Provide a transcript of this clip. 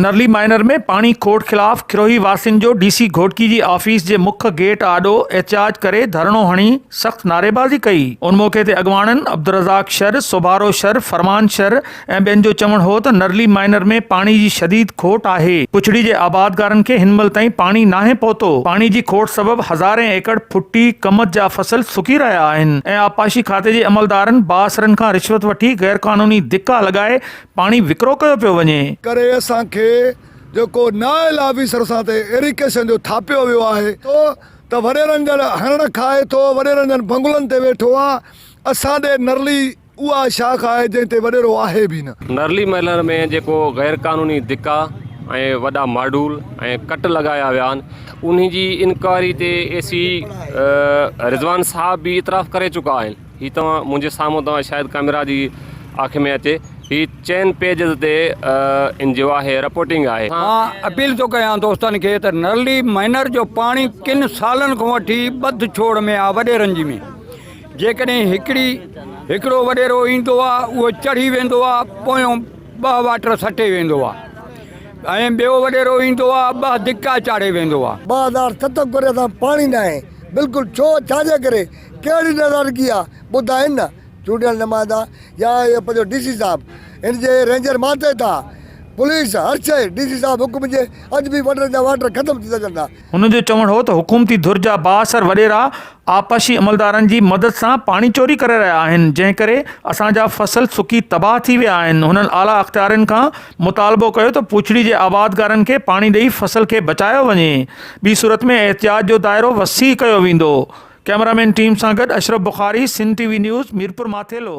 نرلي minor ۾ پاڻي کوٽ خلاف کروهي واسين جو ڊي سي گهوٽڪي جي آفيس جي مک گيٽ آڏو احتجاج ڪري ڌرڻو هڻي سخت نعريبازي ڪئي. ان موقعي تي اڳواڻن عبدالرزاق شر، سوڀارو شر، فرمان شر ۽ ٻين جو چوڻ هو ته نرلي مائنر ۾ پاڻي جي شديد کوٽ آهي، پڇڙي جي آبادگارن کي هن مهل تائين پاڻي ناهي پهتو، پاڻي جي کوٽ سبب هزارين ايڪڙ ڦٽي ڪمند جا فصل سڪي رهيا آهن ۽ آبپاشي کاتي جي عملدارن بااثرن کان رشوت وٺي غيرقانوني ڌڪا لڳائي پاڻي وڪرو ڪيو پيو وڃي. ڪري اسان کي جيڪو نااهل آفيسر اسان تي ايريگيشن جو ٿاپيو ويو آهي ٿو ته وڏيرن جن هڻڻ کائي ٿو وڏيرن جن بنگلن تي ويٺو آ اسان ڏي نرلي اها شاخ آهي جنهن تي وڏيرو آهي به نه. نرلي ميلر ۾ جيڪو غير قانوني ڌڪا ۽ وڏا ماڊول ۽ ڪٽ لڳايا ويا آهن انهي جي انڪوائري تي اي سي رضوان صاحب به اعتراف ڪري چڪا آهن. هي توهان منهنجي سامهون توهان شايد ڪئميرا جي آنک ۾ اچي هي چئن پيجز تي ان جو آهي رپورٽنگ آهي. مان اپيل ٿو ڪيان دوستن کي ته نرلي مائنر جو پاڻي ڪن سالن کان وٺي ٻڌ ڇوڙ ۾ آ وڏيرن جي ۾ جيڪڏهن هڪڙي هڪڙو وڏيرو ايندو آ اهو چڙهي ويندو آ پويون ٻه واٽر سٽي ويندو آ ۽ ٻيو وڏيرو ايندو آ ٻه دڪا چاڙهي ويندو آ. 2007 ڪري اسان پاڻي ناهي بلڪل ڇو ڇاجي ڪري ڪهڙي نظارگي آ ٻڌائين نه چونڊيل نمائندا يا اهي پنهنجو ڊي سي صاحب هن جي رينجر ماتحت آ پوليس هر شئي ڊي سي صاحب حڪم جي اڄ به وڏڙن جا واٽر ختم ٿي سگهن ٿا. هن جو چوڻ هو ته حڪومتي ڌر جا بااثر وڏيرا آبپاشي عملدارن جي مدد سان پاڻي چوري ڪري رهيا آهن جنهن ڪري اسان جا فصل سڪي تباهه ٿي ويا آهن هنن اعليٰ اختيارين کان مطالبو ڪيو ته پوڇڙي جي آبادگارن کي پاڻي ڏئي فصل کي بچايو وڃي ٻي صورت ۾ احتجاج جو دائرو وسيع ڪيو ويندو ڪئميرا مين ٽيم سان گڏ Ashraf Bukhari, Sindh T V news, Mirpur Mathelo.